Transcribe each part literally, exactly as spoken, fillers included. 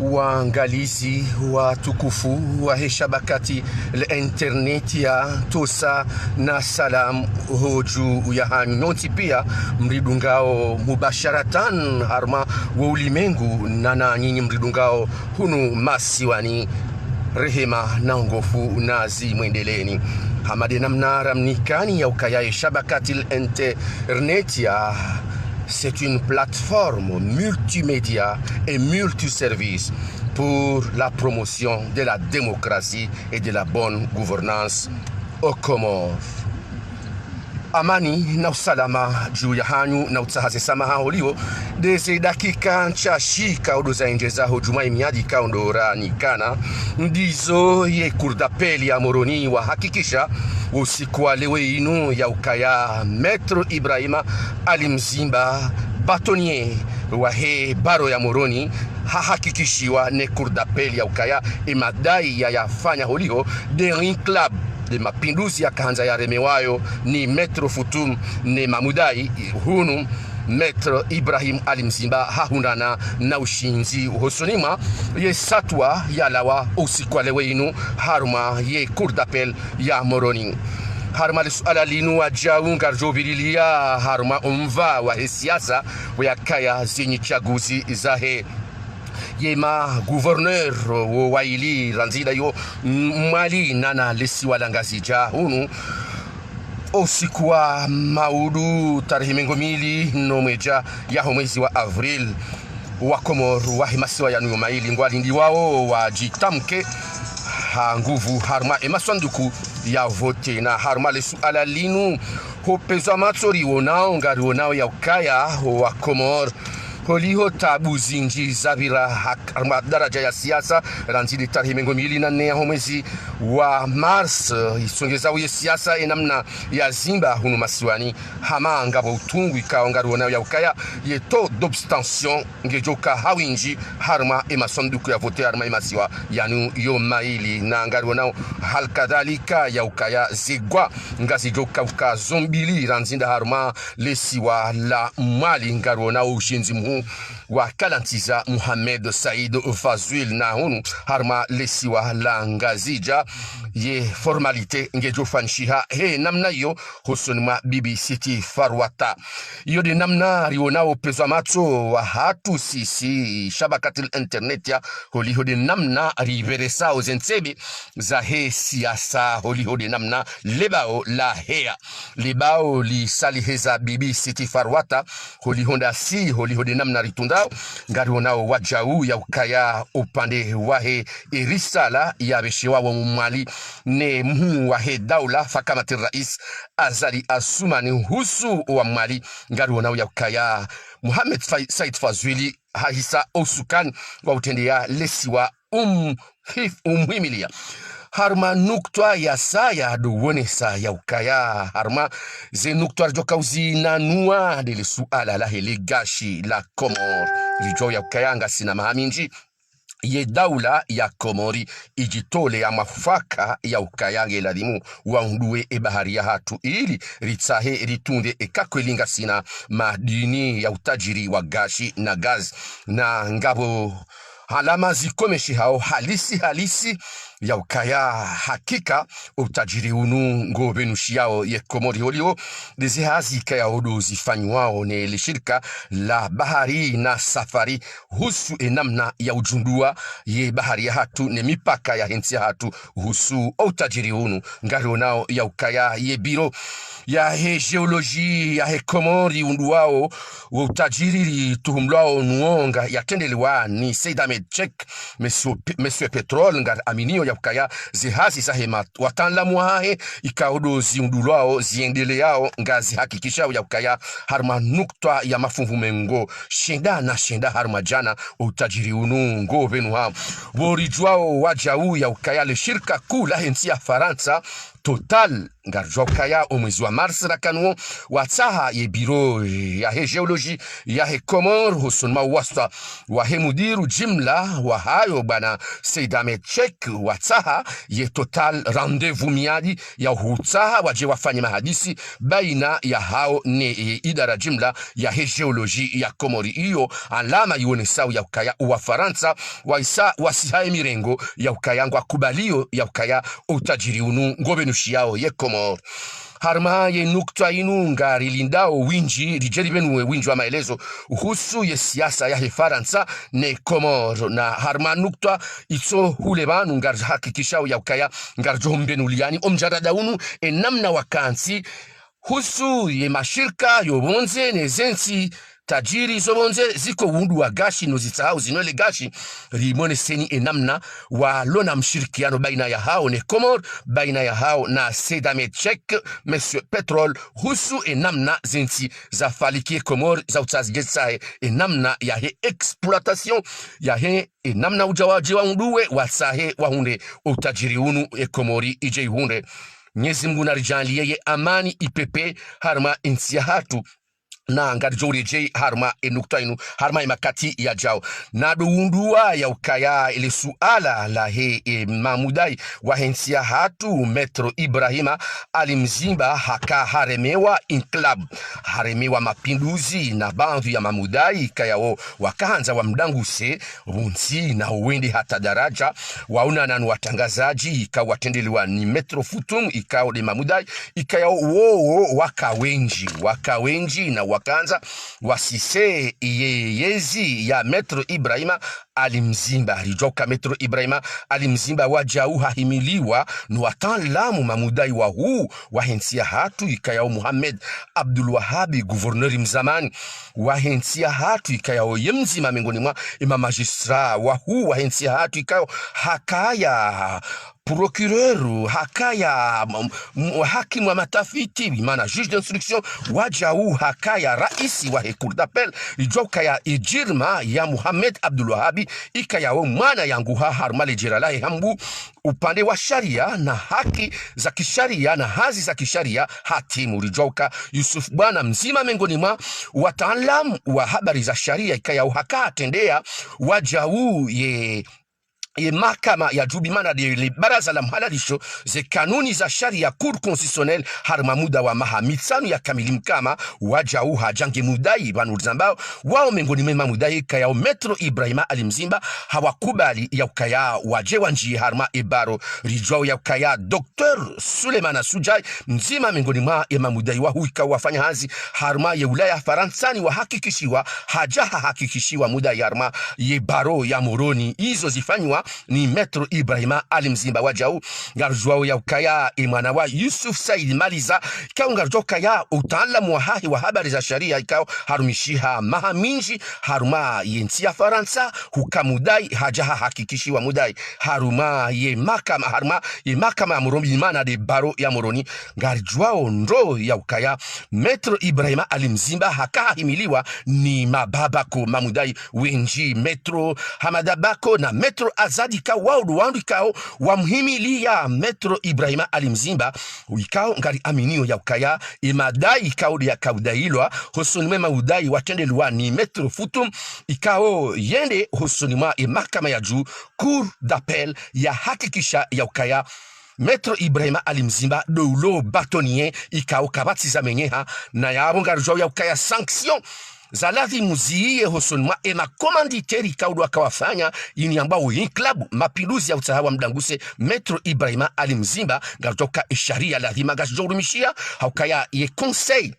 Waangalizi watukufu wahe shabakati la internet ya Tosa, na salam hodju yahanyu nyontsi pia, mridungao mubasharatan harumwa wo ulimengu, na na nyinyi mridungao hunu masiwani, rehema na ongofu nazimwendeleeni. Hama de namna ramnikani ya ukaya ye shabakati la internet ya, c'est une plateforme multimédia et multiservice pour la promotion de la démocratie et de la bonne gouvernance aux Comores. Amani na usalama dju yahanyu, na utsaha ze samaha holiho de ze dakika ntsashi ikao ndo zaendjeza hodjumwa ye miadi ikao ndo ranikana. Ndizo ye Cour d'appel ya Moroni wahakikisha usiku wa leo inu ya ukaya Maître Ibrahima Ali Mzimba, bâtonnier wahe barreau ya Moroni, hahakikishiwa ne Cour d'appel ya ukaya ye madai yayafanya holiho de inqilab, de mapinduzi yakahandza yaremewayo ni Maître Foutoum ne mamudai hunu. Maître Ibrahim Ali Mzimba hahundrana na ushindzi hosoni mwa ye satwa yalawa usiku wa leo inu harumwa ye Cour d'appel ya Moroni. Harumwa le suala linu wadjau ngaridjo virilia harumwa omva wahe siasa, weyakaya zenyi tsaguzi zahe ye ma gouverneur wo waili, randzi da yo Mwali na na lesiwa la Ngazidja hunu. Usiku wa maudu tarehi mengo mili no mwedja yaho mwezi wa avril, wa Komori wahe masiwa yanu yo maili ngwalindiwao wadjitamke ha nguvu harumwa ye maswanduku ya vote. Na harumwa le suala linu, hopvenzwa matso riwonao, ngariwonao ya ukaya wa Komori holiho tabu zindji zapvira ha-, harumwa daraja ya siasa, randzi de tarehi mengo mili na nne yaho mwezi wa mars, isongeza uye siasa ye namna ya zimba hunu masiwani, hama ngapvo utungu ikao ngariwonao ya ukaya ye taux d'abstention ngedjoka ha windji harumwa ye maswanduku ya vote harumwa ye masiwa yanu yo maili. Na ngariwonao hali kadhalika ya ukaya ze gwa ngazidjoka uka zo mbili, randzi da harumwa lesiwa la Mwali ngariwonao ushindzi mhuu wa kalantiza Mohamed Said Fazul, na hunu harumwa lesiwa la Ngazidja ye formalité ngedjofanyishiha he namna iyo hosoni mwa Bibi Siti Farwata. Iyo de namna riwonao pvenzwa matso wahatru sisi shabakati la internet ya, holiho de namna ripveresao ze ntsebe zahe siasa, holiho de namna lebao laheya. Lebao lisaliheza Bibi Siti Farwata, holiho ndasi, holiho de namna ritrundao, ngariwonao wadjau ya ukaya upande wahe ye risala yapveshewa wa Mwali ne mhuu wahe daula, fakamati rais Azali Assoumani, uhusu wa Mwali, ngariwonao ya ukaya Mohamed Fa-, Said Fazul hahisa usukani wa utrendeya lesiwa um-, hif-, umhimiliya. Harumwa nukutwa ya saya do wonesa ya ukaya, harumwa ze nukutwa ridjoka uzinanua de le suala lahe le gashi la Komori. Ridjo ya ukaya ngasina maha mindji ye daula ya Komori idjitole ya mafaka ya ukaya nge ladhimu waunduwe ye bahari yahatru ili ritsahe ritrunde eka kweli ngasina madini ya utadjiri wa gashi na gazi. Na ngapvo alama zikomeshehao halisi halisi ya ukaya hakika utadjiri unu ngopvenushiyao ye Komori, holiho de ze hazi ikayao do zifanyiwao ne le shirika la bahari na safari uhusu ye namna ya udjundua ye bahari yahatru ne mipaka yahe ntsi yahatru uhusu wo utadjiri unu. Ngariwonao ya ukaya ye biro yahe géologie yahe Komori iunduwao wo utadjiri rituhumulwao nuwo nga yatrendelewa ni Said Ahmed Cheikh, Monsieur P-, Monsieur Pétrole, ngariaminio ya ukaya ze hazi zahe ma-, wataanlamu wahahe ikao do ziundulwao ziendeleyao ngazihakikishao ya ukaya harumwa nukutwa ya mafunvu mengo shenda na shenda harumwa djana wo utadjiri unu ngopvenuha. Pvo ridjuwao wadjau ya ukaya le shirika kuu lahe ntsi ya Farantsa, Total. Ngaridjuwa ukaya omwezi wa mars rakana wo, watsaha ye biro yahe géologie yahe Komori, hosoni mwa uwaswa wahe mudiru jimla wahayo bwana Said Ahmed Cheikh, watsaha ye Total rendez-vous, miadi ya hutsaha wadje wafanye mahadisi baina yahawo ne, e, idara jimla yahe géologie ya Komori. Iyo alama iwonesao ya ukaya Wafarantsa waisa wasiha ye mirengo ya ukaya ngwakubaliyo ya ukaya utadjiri unu ngopvenushiyao ye Komori. Harumwa ye nukta inu ngarilindao windji, ridje ripvenuwe windji wa maelezo uhusu ye siasa yahe Farantsa ne Komori. Na harumwa nukta itso hule pvanu ngarihakikishao ya ukaya ngaridjo humpvenuliyani omdjarada unu, enamna wakantsi husu ye mashirika yo pvondze ne zentsi tajiri zo pvondze ziko wunduwa gashi no zitsahao zinwele gashi, rimoneseni enamna walo na mshirikiano baina yahawo ne Komori, baina yahawo na Said Ahmed Cheikh, Monsieur Pétrole, husu enamna zentsi zafaliki ye Komori za utsaha zidje zitsahe enamna yahe exploitation yahe, enamna udja wadje wahunduwe watsahe wahundre utadjiri unu e Komori idje ihundre. Mnyezi Mngu naridjaanliye ye amani ipvepve harumwa entsi yahatru. Na ngaridjo uredjei harumwa enukta inu harumwa emakati yadjao. Nado wunduwa ya ukaya ele suala lahe, e, mamudai wahe ntsi yahatru, Maître Ibrahima Ali Mzimba haka haremewa inklab, haremewa mapinduzi na baadhwi ya mamudai ikayao wakahandza wamdanguse pvontsi na uwende hata daraja waonana no watrangazadji ikao watrendelewa ni Maître Futum, ikao nde mamudai ikayao wowo waka wendji, waka wendji na wakandza wasise ye yezi ya Maître Ibrahima Ali Mzimba. Ridjuwa uka Maître Ibrahima Ali Mzimba wadjau hahimiliwa no wataanlamu mamudai wahuu wahe ntsi yahatru ikayao Mohamed Abdul Wahabi, gouverneur mzamani wahe ntsi yahatru, ikayao ye mdzima mengoni mwa ema magistrat wahuu wahe ntsi yahatru, ikayao hakaya procureur, hakaya m-, m-, hakimu wa matafiti, bimaana juge d'instruction, wadjau hakaya raisi wahe cour d'appel. Ridjuwa ukaya edjirma ya Mohamed Abdul Wahabi ikayao mwana yanguha harumwa ledjera lahe hambu upande wa sharia na haki za kisharia na hazi za kisharia hatimu. Ridjuwa uka Yusuf Bwana, mdzima mengoni mwa wataanlamu wa habari za sharia, ikayao haka hatrendeya wadjau ye, ye mahakama ya dju, bimaana nde le baraza la mhalalisho ze kanuni za sharia, Cour constitutionnelle, harumwa muda wa maha mitsanu ya kamili mkama, wadjau hadja nge mudai pvanu rizambao, wao mengoni mwe mamudai ikayao Maître Ibrahima Ali Mzimba hawakubali ya ukaya wadje wandjiye harumwa ebaro. Ridjuwao ya ukaya Docteur Sulemana Sudjai, mdzima mengoni mwa emamudai wahuu ikao wafanya hazi harumwa ye ulaya Farantsani, wahakikishiwa, hadja hahakikishiwa mudai harumwa ye baro ya Moroni. Izo zifanywa ni Maître Ibrahima Ali Mzimba. Wadjau, ngaridjuwao ya ukaya emwana wa Yusuf Said Maliza, ikao ngaridjuwa ukaya utaanlamu wahahe wa habari za sharia ikao harumishiha maha mindji harumwa ye ntsi ya Farantsa, huka mudai, hadja hahakikishiwa mudai harumwa ye mahakama, harumwa ye mahakama ya Moroni, bimaana nde baro ya Moroni. Ngaridjuwao ndro ya ukaya Maître Ibrahima Ali Mzimba haka hahimiliwa ni mababa ko mamudai wendji, Maître Hamada Bako na Maître Azadi, ikao wao ndo wandru ikao wamhimiliya Maître Ibrahima Ali Mzimba, ikao ngariaminio ya ukaya emadai ikao nde yakaudailwa hosoni mwe maudai watrendelwa ni Maître Futum, ikao yende hosoni mwa emahakama ya dju, cour d'appel, yahakikisha ya ukaya Maître Ibrahima Ali Mzimba ndo ulo bâtonnier, ikao kapvatsi zamenyeha. Na yapvo ngaridjuwao ya ukaya sanction za ladhimu ziye hosoni mwa emacommanditaire ikao ndo wakawafanya ini yambwao inklab, mapinduzi ya utsaha wamdanguse Maître Ibrahima Ali Mzimba. Ngaridjuwao uka esharia ladhima ngashidjo urumishiha, ha ukaya ye conseil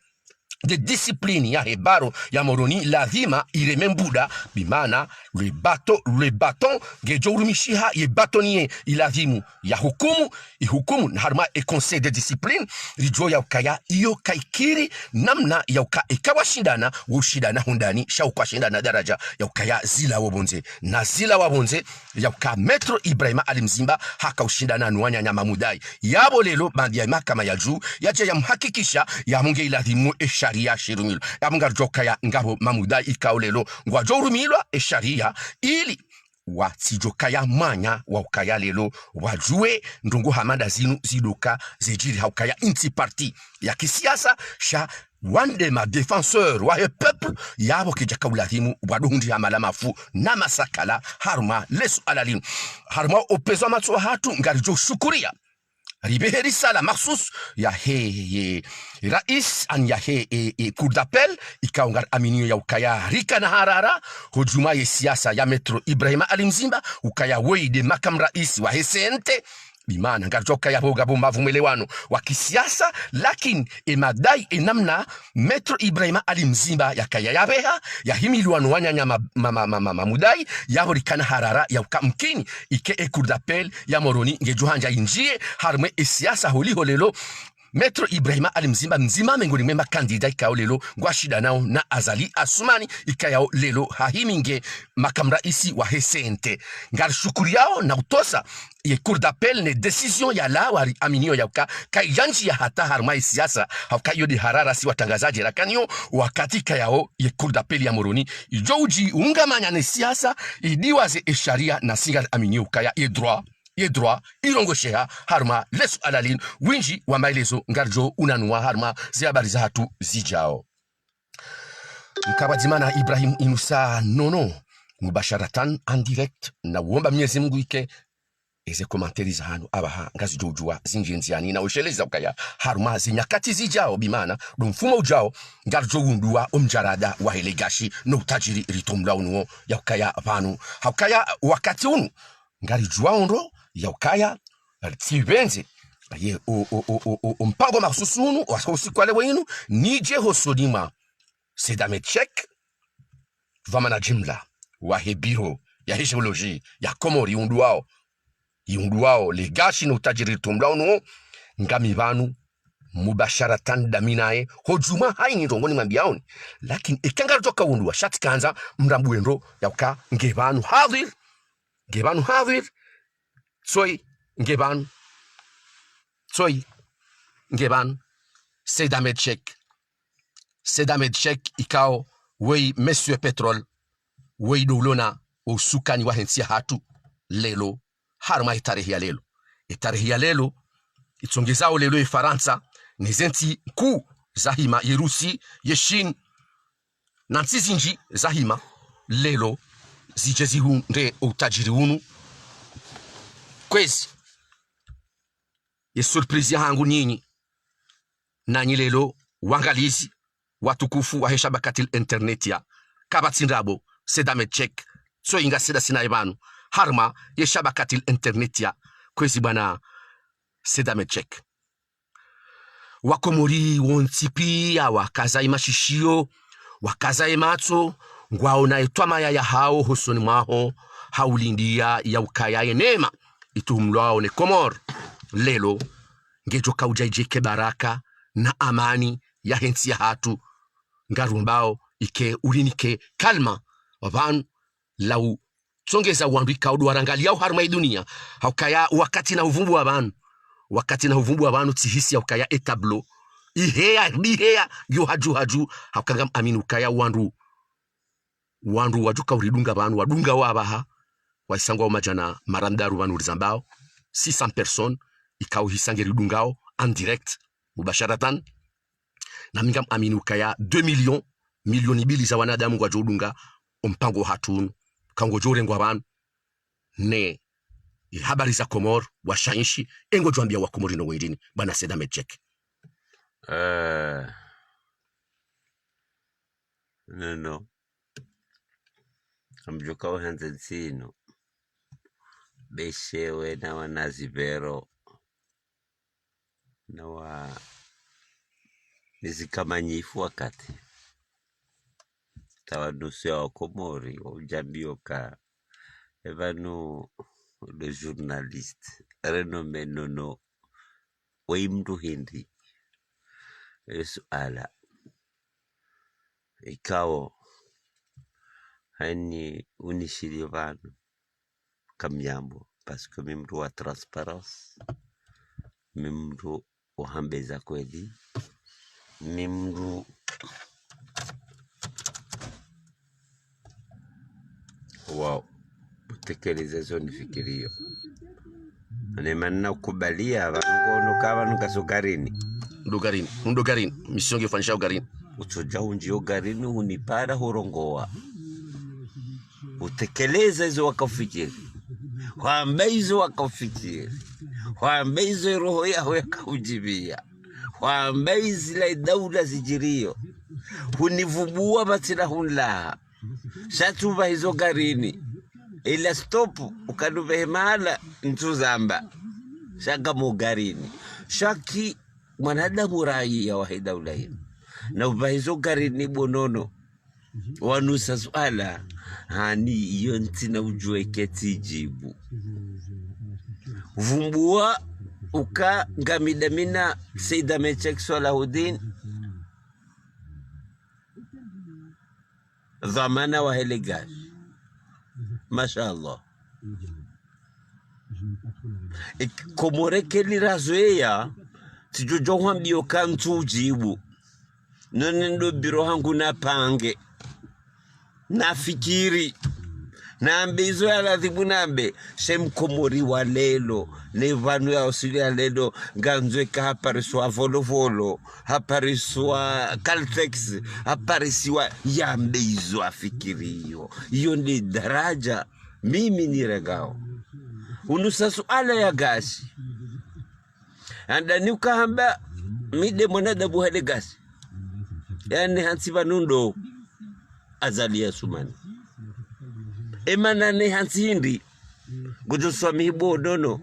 de discipline yahe baro ya Moroni ladhima ireme mbuda, bimaana le bâton, le bâton, ngedjo urumishiha ye bâtonnier iladhimu yahukumu, ihukumu, na harumwa e conseil de discipline, ridjuwao ya ukaya iyo kayikiri namna ya uka eka washindana, woshindana hundani, sha uka washindana daraja ya ukaya zilawa pvondze, na zilawa pvondze, ya uka Maître Ibrahima Ali Mzimba haka ushindana no wananya mamudai. Yapvo leo baanda ya mahakama ya dju yadja yamhakikisha, yapvo nge iladhimu esharia shirumilwa. Yapvo ngaridjuwao ukaya ngapvo mamudai ikao leo ngwadjo urumilwa esharia ili watsidjokaya mwanya wa ukaya lelo wadjuwe ndrongoo hama nda zinu zidjoka zidjiri, ha ukaya intsi parti ya kisiasa sha wandru nde ma défenseurs wahe peuple, yapvo kedjaka ulazimu wadjohundriha malamafu na masakala harumwa le suala linu. Harumwa opvezo wa matso hatru ngaridjo shukuria ripvehe risala makhsus yahe, ye, rais, ani yahe, e, e, cour d'appel, ikao ngari aminio ya ukaya rikana harara hodjuu mwa ye siasa ya Maître Ibrahima Ali Mzimba, ukaya woyi nde makamu rais wahe C N T. Bimaana ngaridjo ukaya pvo ngapvo mbavu mwelewano wa kisiasa, lakini e madai e namna Maître Ibrahima Ali Mzimba yakaya yapveha, yahimiliwa no wananya ma, ma, ma, ma, ma, mamudai, yapvo rikana harara ya uka mkini ike e cour d'appel ya Moroni ngedjo handza indjie harumwa e siasa holiho lelo Maître Ibrahima Ali Mzimba, Mzimba mengoni mwe makandida ikao lelo ngwashindanao na Azali Assoumani, ikayao lelo hahimi nge makamu rais wahe C N T. Ngarishukuriao na utosa ye cour d'appel ne décision yalawa, riaminio ya uka kayandjia hata harumwa ye siasa, ha uka iyo nde harara si watrangazadji rakaniyo wakati kayao ye cour d'appel ya Moroni idjo udjiungamanya ne siasa, idiwaze e sharia, na si ngariaminio ukaya ye droit, ye droit irongosheha harumwa le suala linu. Windji wa maelezo ngaridjo unanua harumwa ze habari zahatru zidjao. Mkabadimana Ibrahim Inusa Nono, mubasharatan en direct, na uomba Mwenyezi Mungu ike eze commentaires zahanyu apvaha ngazidjo udjuwa zindji ndziani, na usheleza ukaya harumwa ze nyakati zidjao, bimaana ndo mfumo udjao, ngaridjo undrua o mdjarada wahe le gashi no utadjiri ritomlwa unuo ya ukaya pvanu. Ha ukaya wakati unu ngaridjuwa ondro ya ukaya ritsipvendze ye o, o, o, o, o, o mpango mahususi unu wa usiku wa leo inu, nidje hosoni mwa Said Ahmed Cheikh, dhwamana jimla wahe bureau yahe géologie ya Komori iundruwao, iundruwao le gashi no utadjiri ritomlwa unuo, ngami pvanu mubasharatan ndami naye, hodjuu mwa hayini ndrongoo nimwambiaoni. Lakini eka ngaridjo kaundruwa sha tsikandza mrambuwe ndro ya uka nge pvanu hadhir, nge pvanu hadhir, tsoyi, nge pvanu, tsoyi, nge pvanu, Said Ahmed Cheikh. Said Ahmed Cheikh ikao weyi Monsieur Pétrole, weyi ndo ulona usukani wahe ntsi yahatru lelo, harumwa ye tarehi ya lelo. Ye tarehi ya lelo, itsongezao lelo ye Farantsa, ne ze ntsi nkuu zahima, ye Rusi, ye Shine, na ntsi zindji zahima lelo zidje zihundre o utadjiri unu. Kwezi, ye surprise yahangu nyinyi, nanyi lelo wangalizi watukufu wahe shabakati la internet ya Kapvatsi Ndrabo, Said Ahmed Cheikh, tsoyi ngasi ndasi naye pvanu harumwa ye shabakati la internet ya, kwezi bwana Said Ahmed Cheikh. Wakomori wontsi pia wakaza ye mashishiyo, wakaza ye matso, ngwaona ye twamaya yahao hosoni mwaho, ha ulindia ya ukaya ye neema ituhumlwao ne Komori lelo ngedjo kaudja idje ike baraka na amani yahe ntsi yahatru. Ngarumbao ike urinike kalima pvanu la utsongeza wandru ikao ndo warangaliao harumwa ye dunia, ha ukaya wakati nahupvumbua pvanu, wakati nahupvumbua pvanu tsihisi ya ukaya e tableau iheya, iheya, yo hadju hadju, ha uka ngam amini ukaya wandru, wandru wadjo kauridunga pvanu, wadungao apvaha, wahisa ngwao madjana mararu pvanu rizambao, six cents personnes, ikao hisa ngeridungao en direct, mubasharatan. Nami ngam amini ukaya deux millions, milioni mbili za wanadamu ngwadjo udunga o mpango wahatru unu, ka ngodjo urengwa pvanu, ne habari za Komori, washainshi, e ngodjo ambia wakomori no wendjini, bwana Said Ahmed Cheikh. Eh, non, non. Ngamdjo kauhandza ntsi inu. Beshewe na wanazipvero na wa nizikamanyifu wakati. Tawanusu ya wakomori, wa udjambio ka, e pvanu le journaliste renommé Nono, weyi mndru hindri? Ye suala ikao hayini unishiliyo pvanu, kamyambo, parce que mi mndru wa transparence, mi mndru uhambeza kweli, mi mndru wa utekeleze zo nifikiriyo. Ne mana nakubalia pvanu kono ka pvanu kaso garini. Ndo garini, ndo garini. Mission ngefanyisha garini. Utsodja undjiyo garini hunipara hurongowa. Utekeleze izo wakafikiri. Hwamba izo wakafikiri. Hwamba izo roho yaho yakahudjibia. Hwamba izila idaula zidjiriyo. Hunivumbuwa pvatsina hunlaha. Sha tsupvahizo garini. Ila stop, ukanupvehe mahala ntsuzamba. Sha ngamo garini. Sha ki mwanadamu raiya wahe daula inu. Na upvahizo garini bo Nono. Wanusa suala, hani iyo ntsina udjuwa eka tsidjibu. Vumbuwa uka ngami dami na Said Ahmed Cheikh Swalahuddin, dhwamana wahe le gashi. Masha Allah. E, Komori keli razoweya, tsidjodjo hwambiyo ka ntsudjibu. None ndo biro hangu napange. Nafikiri. Nambe izo ya ladhimu nambe. Sha e Mkomori wa leo. Ne pvanu ya osili ya leo. Ngandzo eka hapariswa Volovolo. Hapariswa Caltex. Haparisiwa yambe izo afikiriyo. Iyo nde daraja. Mimi nirengao. Unusa suala ya gashi. Handani ukahamba mi nde mwanadamu wahe le gashi. Yaani hantsi pvanu ndo Azali Assoumani. E mana ne hantsi hindri. Ngudjo swamihi bo Nono.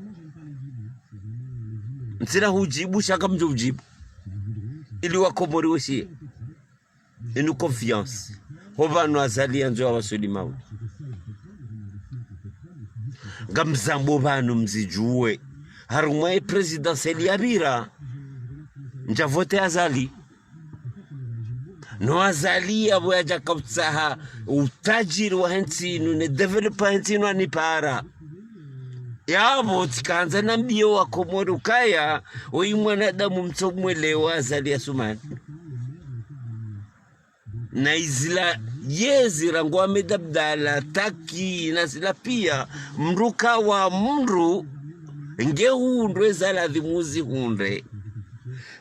Ntsina hudjibu sha ngamdjo udjibu. Ili Wakomori weshiye. Inu confiance. Ho pvanu Azali yandzo ya wasuli mawu. Ngamzambo pvanu mzidjuwe. Harumwa e présidentielle yapvira. Ndja vote Azali. No Azali yapvo yadja kautsaha utadjiri wahe ntsi inu ne développement yahe ntsi inu hanipara. Yapvo tsikandza nambiye Wakomori ukaya, oyi mwanadamu mtsomwelewa Azali Assoumani. Na izila yezi rangu Ahmed Abdallah, Taki, na zila pia, mndru kawa mndru, ngehundre za ladhimu zihundre.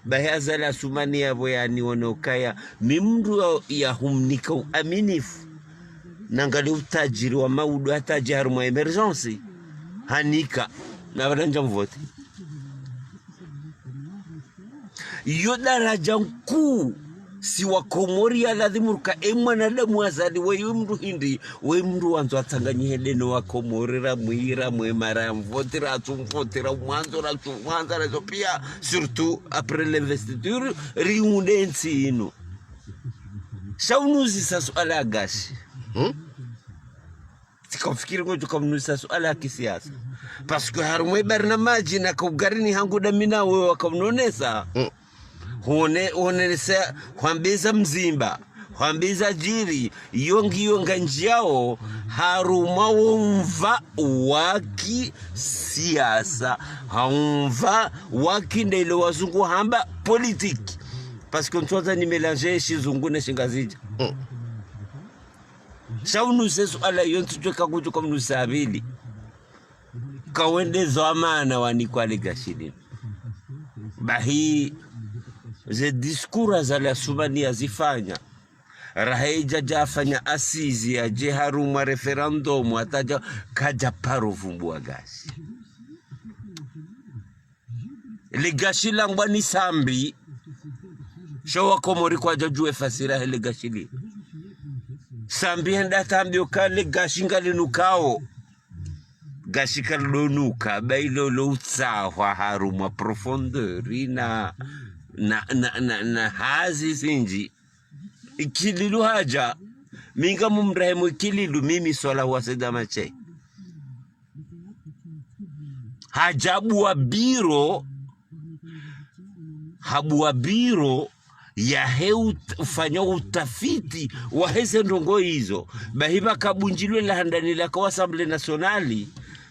Bahi Azali Assoumani yapvo yanione ukaya, mi mndru ya, yahumnika uaminifu. Nangalie utadjiri wa maudu hata dja harumwa émergence. Hanika, na pvala ndja mvote. Iyo daraja nkuu, si Wakomori ya ladhimu ruka, e mwanadamu Azali, we mndru hindri, we mndru wandzo atsanganyihe deno Wakomori, ramwira, mwemara, ramvoti, ratsumvoti, ramwandzo, ratsumwandza, na izo pia, surtout après l'investiture, riunde ntsi inu. Sha unuzisa suala ya gashi. Hmm? Tsika ufikiri ngudjo kamnuzisa suala ya kisiasa. Parce que harumwa e barnamadji naka ugarini hangu dami na wewe wakamnonesa. Mm. Hone, honesa, hwambiza mzimba, hwambiza djiri, iyo ngiyo ngandjiyao, harumwa wo mva wa kisiasa, ha mva wa ki nde ile wazungu hamba politique. Parce que ntsondza ni mélanger shizungu ne shingazidja. Mm. Sha unuse suala iyo ntsudjuwa eka ngudjo kamnuse apvili. Kawende dhwamana wanikwa le gashi linu. Bahi, ze discours Azali Assoumani yazifanya. Raha idja dja afanya assises, yadje harumwa référendum, hata dja kadja paro vumbuwa gashi. Le gashi langwa ni Sambi. Sha Wakomori kwadja djuwa e fasiri yahe le gashi li. Sambi hende hatrambiwa uka le gashi ngalinukao. Gashi kalidonuka, ba ilo lo utsahwa harumwa profondeur na, na, na, na, na hazi zindji. Ikililu hadja, mi ngamumrehemu Ikililu, mimi Swalahi wa Said Ahmed Cheikh. Hadja habuwa biro, habuwa biro yahe ut-, ufanya utafiti wahe ze ndrongoo izo. Bahi pvaka bundjilwe la handani laka wa Assemblée Nationale,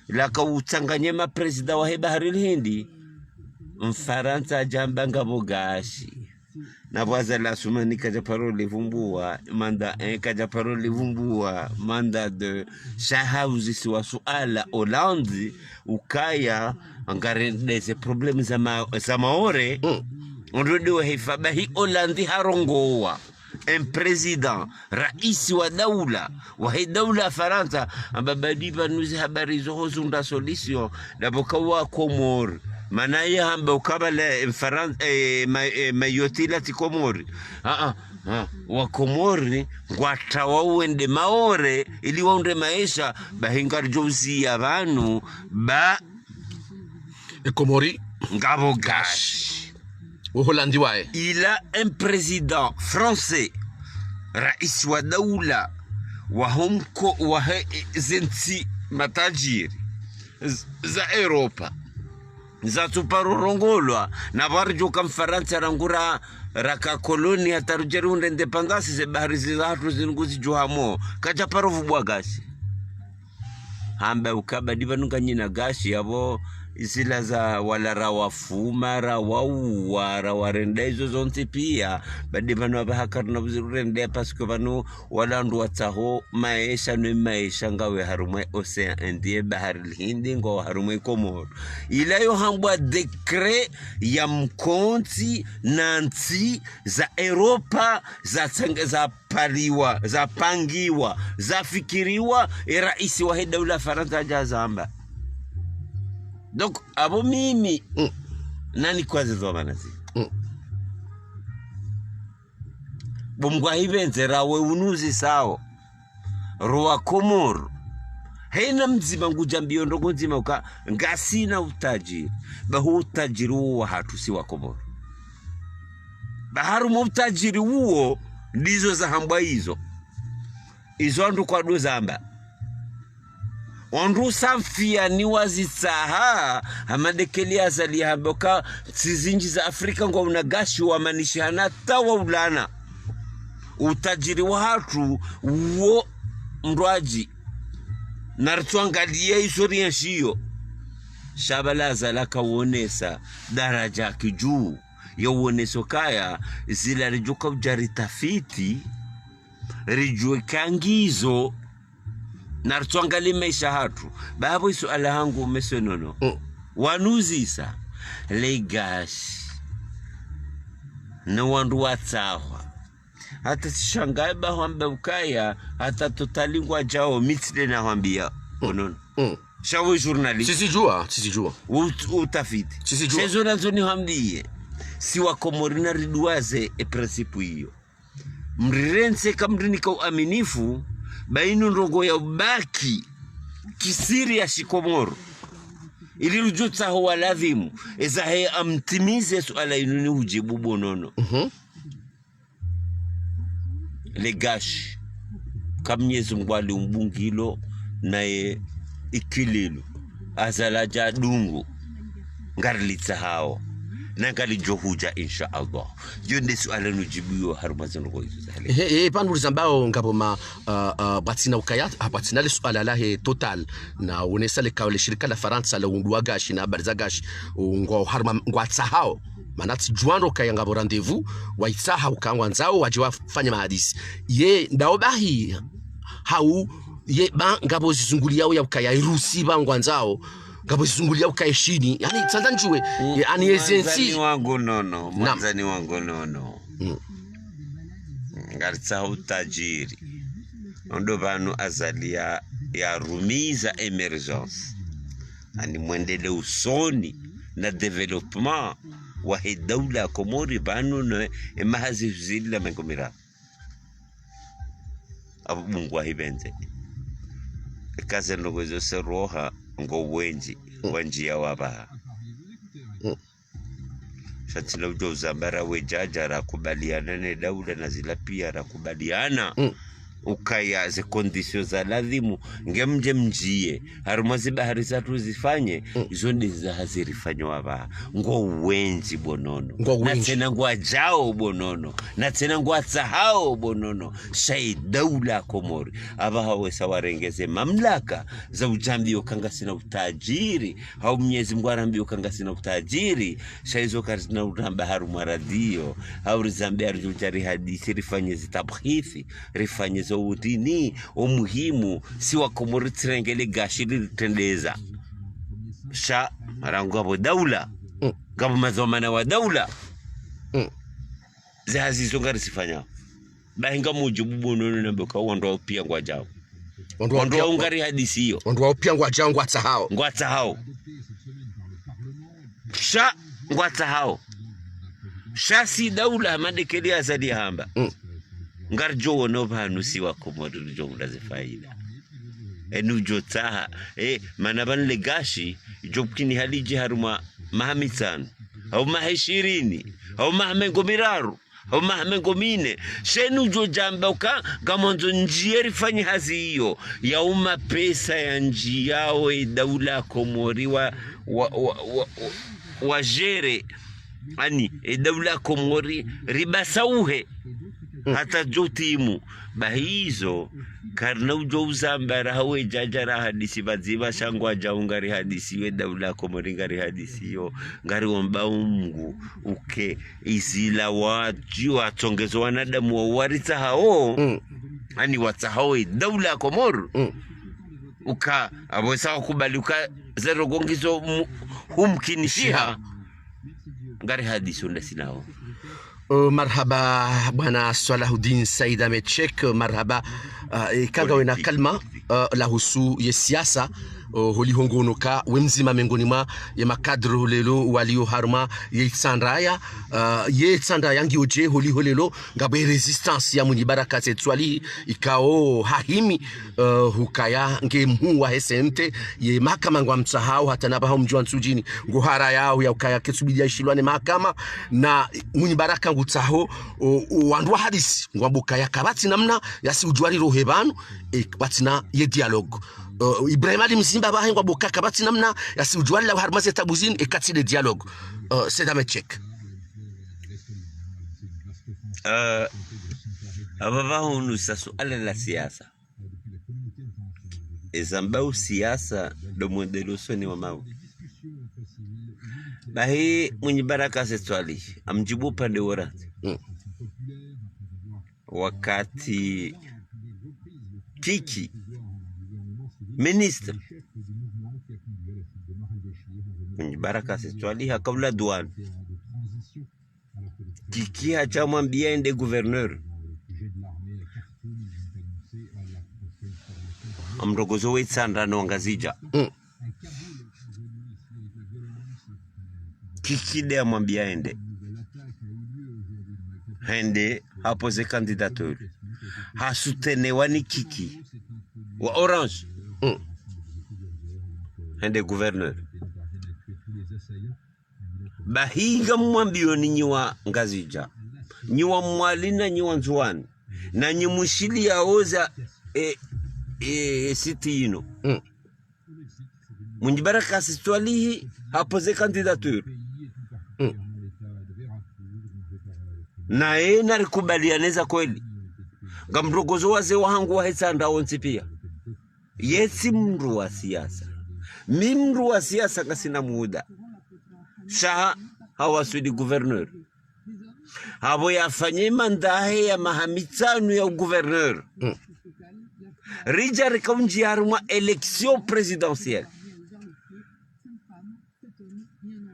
laka utsanganye ma président wahe Baharil Hindi. Mfarantsa hadja hamba ngapvo gashi. Na pvo Azali Assoumani kadja paro livumbuwa, mandat un kadja paro livumbuwa, mandat deux. Sha hauzisiwa suala Hollande, ukaya, ngarendeze problème za ma-, za Maore, Mm. ondro de wahefa bahi Hollande harongowa. Un président, raisi wa daula, wahe daula ya Farantsa, amba badi pvanu zi habari zo hozundra solution, dabo ka wa Komori. Mana ye hamba ukabala, eh, Faran-, eh, ma-, eh, Mayotte ila tsi Komori. Ah, ah, ah. Wa Komori, ngwatsaho wende Maore, ili waundre maesha, bahi ngaridjo uziya pvanu, ba E Komori. Ngapvo gashi. Uholandi waye. Il a un président français, raisi wa daula, wa homko, wahe zentsi matajiri z-, za Europa. Zatsuparo rongolwa, na pvwaridjoka Mfarantsa rangu ra, raka koloni hata rudjeri undre indépendance ze bahari zizahatru zinu nguzidjuhamo. Kadja paro vubwa gashi. Hamba ukaya badi pvanu nganyina gashi yapvo zila za wala rawafuma, rawauwa, rawarenda izo zontsi piya. Badi pvanu apvaha karina pvo zirurenda parce que pvanu wala wandru watsaho maesha no maesha ngawe harumwa Océan Indien, Bahari Lhindi, ngwawo harumwa Komoro. Ila yo hambwa décret ya mkontsi na ntsi za Europa za tsang-, za pariwa, zapangiwa, zafikiriwa, e raisi wahe daula Farantsa hadja hazamba. Donc, apvo mimi, Mm. nani kwaze zo mana zi? Mm. Bo Mngu ahipvendze rawe unuzisao. Rowa Komoro. Hena mdzima ngudjambiyo ndrongo ndzima uka ngasina utajiri. Baho utajiri uwo wahatru si wa Komoro. Baharumwa utajiri uwo, ndizo zahambwa izo. Izo wandru kwado zamba. Wandru safiya ni wazitsaha, hama de keli Azali hamba uka ntsi zindji za Afrika ngwauna gashi wamanishi hana tawa ulana. Utajiri wahatru uwo mndru adji. Naritsuangaliye historia nshiyo. Sha pvala Azali akawonesa daraja kidju. Yo woneso kaya, zila ridjoka udja ritafiti, ridjuwe kangizo, naritsuangaliye maesha hatru. Bapvo isuala hangu mese nono. Mm. Wanuzisa, le gashi, no wandru watsahwa. Hata tsishangaye ba hwamba ukaya, hata Total ngwadjao, mi tsi de nahwambiya, onono. Mm. Sha we journaliste. Tsizidjuwa, tsizidjuwa. Ut-, utafiti. Tsizidjuwa. Sha izo nazo nihwambiye. Si wa Komori nariduwaze e principe iyo. Mrirentse kamrinika uaminifu, ba inu ndrongo ya ubaki kisiri ya shikomoro. Ili rudjotsaho waladhimu, eza he amtimize suala inu ni udjibu bo nono. Mhm. Le gashi. Ka Mnyezi Mngu ali umbungilo, naye ikililo. Azali adja dungu. Ngarilitsahao. Na ngalidjo hudja, insha Allah. Yo nde suala nudjibuyo harumwa zindrongo izo za hale. Ehe, ehe, pvanu rizambao ngapvo ma, ah, ah, pvatsina ukaya, ah, pvatsina le suala lahe Total. Na wonesa le kao le shirika la Farantsa la undru wa gashi na habari za gashi, ngwao harumwa ngwatsahao. Mana tsidjuwa ndo ukaya ngapvo rendez-vous, waitsaha uka ngwandzao, wadje wafanye mahadisi. Ye, ndao bahi, hau, ye, ba, ngapvo zizunguliyao ya ukaya Irusi ba ngwandzao, ngapvo zizunguliyao ukaya Shini. Yaani, tsandza ndjuwe, ye, yaani, ye zentsi. Mwandzani wangu nono, Naam. mwandzani wangu nono. Mm. Ngaritsaho utajiri. Ondo pvanu Azali ya, yarumiza émergence. Ani mwendele usoni na développement wahe daula ya Komori pvanu no emaha zihwi zili na mengo miraru. Apvo Mngu ahipvendze. Eka ze ndrongo izo se roha ngo wendji, Mm. wendji ya wapvaha. Mm. Sha tsina udjo uzamba rawe djadja rakubaliana ne daula na zila piya rakubaliana. Mm. Ukaya ze conditions za lazimu, nge mdje mdjiye harumwa ze bahari zatru zifanye, izo nde za hazi rifanyao apvaha. Ngo wendji bo Nono. Ngo wendji. Na tsena ngwadjao bo Nono. Na tsena ngwatsahao bo Nono. Sha ye daula Komori apvaha wesa warenge ze mamlaka za udjambiyo ka ngasina utajiri. Hau Mnyezi Mngu arambiyo ka ngasina utajiri. Sha izo karisina uramba harumwa radio. Hau rizambe haridjo udja rihadisi, rifanye zitabhithi, rifanye zo udini, o muhimu, si wa Komori tsirenge le gashi riritrendeza. Sha, marangu ngapvo daula, ngapvo madhwamana wa daula. Ze hazi zo ngarizifanyao. Bahi ngamdjo bo Nono nambe ka wandru wao pia ngwadjao. Wandru wao pia ngwa- Wandru wao ngarihadisiyo. Wandru wao pia ngwadjao ngwatsahao. Ngwatsahao. Sha ngwatsahao. Sha si daula hama ndekeli Azali hamba. Ngaridjo wona pvanu si wa Komori ridjo hula ze faida. Eni udjo tsaha. E, mana pvanu le gashi, djo kini halidji harumwa maha mitsanu. Hau maha ishirini. Hau maha mengo miraru. Hau maha mengo mine. Sha eni udjo djamba uka ngamwandzo ndjiye rifanye hazi iyo. Ya uma pesa ya ndjiyao e daula Komori wa, wa, wa, wa, wa, wa gérer. Ani, e daula Komori, ribasauhe. Hata djo timu. Bahi izo, karina udjo uzamba raha we djadja rahadisi pvadzima sha ngwadjao ngarihadisiyo, e daula Komori ngarihadisiyo, ngariomba o Mngu, uke, izila wadji watsongezo wanadamu wa waritsahao, ani watsahao e daula Komori, uka, apvo wesa wakubali uka ze ndrongoo ngizo mu-, humkinishiha. Ngarihadisiyo ndasi nao. Uh, marhaba bwana Swalahudin Said Ahmed Cheikh, marhaba. Uh, e, ka ngawe na kalima, uh, lahusu ye siasa, uh, holiho ngono ka we mdzima mengoni mwa ye makadre leo walio harumwa ye Itsandraya, uh, ye Itsandraya ngiyo dje holiho leo ngapvo e résistance ya Mwinyi Baraka Said Swalihi ikao hahimi, uh, hukaya nge mhuu wa he C N T, ye mahakama ngwamtsahao hata na pvaha o mdji wa Ntsudjini ngo harayao ya ukaya ketsubidiya ishilwa ne mahakama, na Mwinyi Baraka ngutsaho, o, o, wandru wahadisi, ngwambo kaya kapvatsi namna yasi udjuwa rirohe pvanu, e, kapvatsina ye dialogue. Uh, Ibrahim Ali Mzimba pvahe ngwambo ka kapvatsi namna yasi udjuwa rilawe harumwa ze tabu zini, e, kapvatsi ne dialogue. Uh, Said Ahmed Cheikh. Eh, apvapva hunu sa suala la siasa. Eza mbao siasa ndo mwendeleo usoni wa mawe. Bahi Mwinyi Baraka Said Swalihi, amdjibu upande wola. Wakati Kiki, ministre, Mwinyi Baraka Said Swalihi haka hula douane. Kiki hadja hamwambiya ende gouverneur. Amrongozo we Itsandra no Ngazidja. Kiki nde hamwambiya ende. Hende hapoze candidature. Hasutenewa ni Kiki wa Orange. Hende gouverneur. Bahi ngamwambiyo ni nyi wa Ngazidja, nyi wa Mwali na nyi wa Ndzuwani, na nyi mwishiliyawo za, e, e, e, site yinu. Mwinyi Baraka Said Swalihi hapoze candidature. Naye narikubaliane za kweli. Ngamrongozo wazee wahangu wa he Itsandra wontsi piya. Ye tsi mndru wa siasa. Mi mndru wa siasa ngasina muda. Sha hawaswili gouverneur. Hapvo yafanye mandat yahe ya maha mitsanu ya ugouverneur. Ridja rika undjiya harumwa élection présidentielle.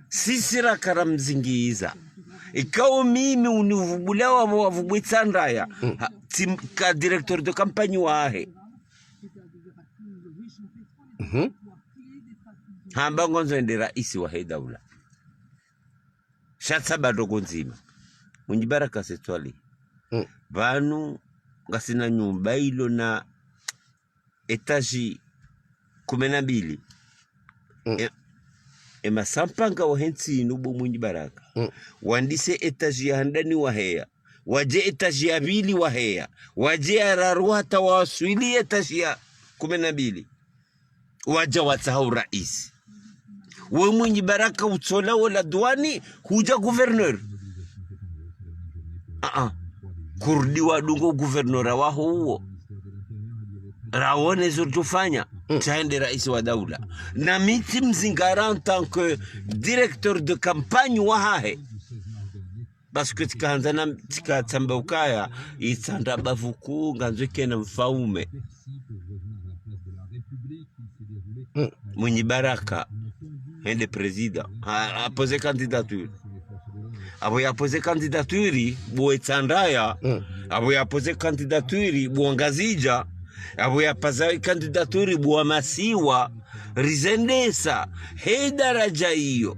Sisi raka ramzingiza. Ikao mimi univubula wa, wavubwe Itsandra ya. Ha, tsi m-, ka directeur de campagne wahe. Hamba ngwandzo ende raisi wa he daula. Sha tsamba ndrongo ndzima. Mwinyi Baraka Said Swalihi. Pvanu ngasina nyumba ilo na étage kume na mbili. E, e masampanga wa he ntsi inu bo Mwinyi Baraka. Wandise étage ya handani waheya. Wadje étage ya pvili waheya. Wadje ya raru hata waswili étage ya kume na mbili. Wadja watsaha uraisi. We Mwinyi Baraka utsola wola duwani, hudja gouverneur. Aa, kurudi wadungo gouverneur waho uwo. Rawone zo tsofanya, tsaende raisi wa daula. Na mi tsi mzingara en tant que directeur de campagne wahahe. Parce que tsikahandza na tsikatsamba ukaya, itsandra bavu kuu ngandzo ikena mfaume. Mwinyi Baraka, hende président. Ha, ha posé candidature. Apvo ya posé candidature, bo Itsandraya. Apvo ya posé candidature, bo Ngazidja. Apvo ya posé candidature, bo Masiwa. Rizendesa, he daraja iyo.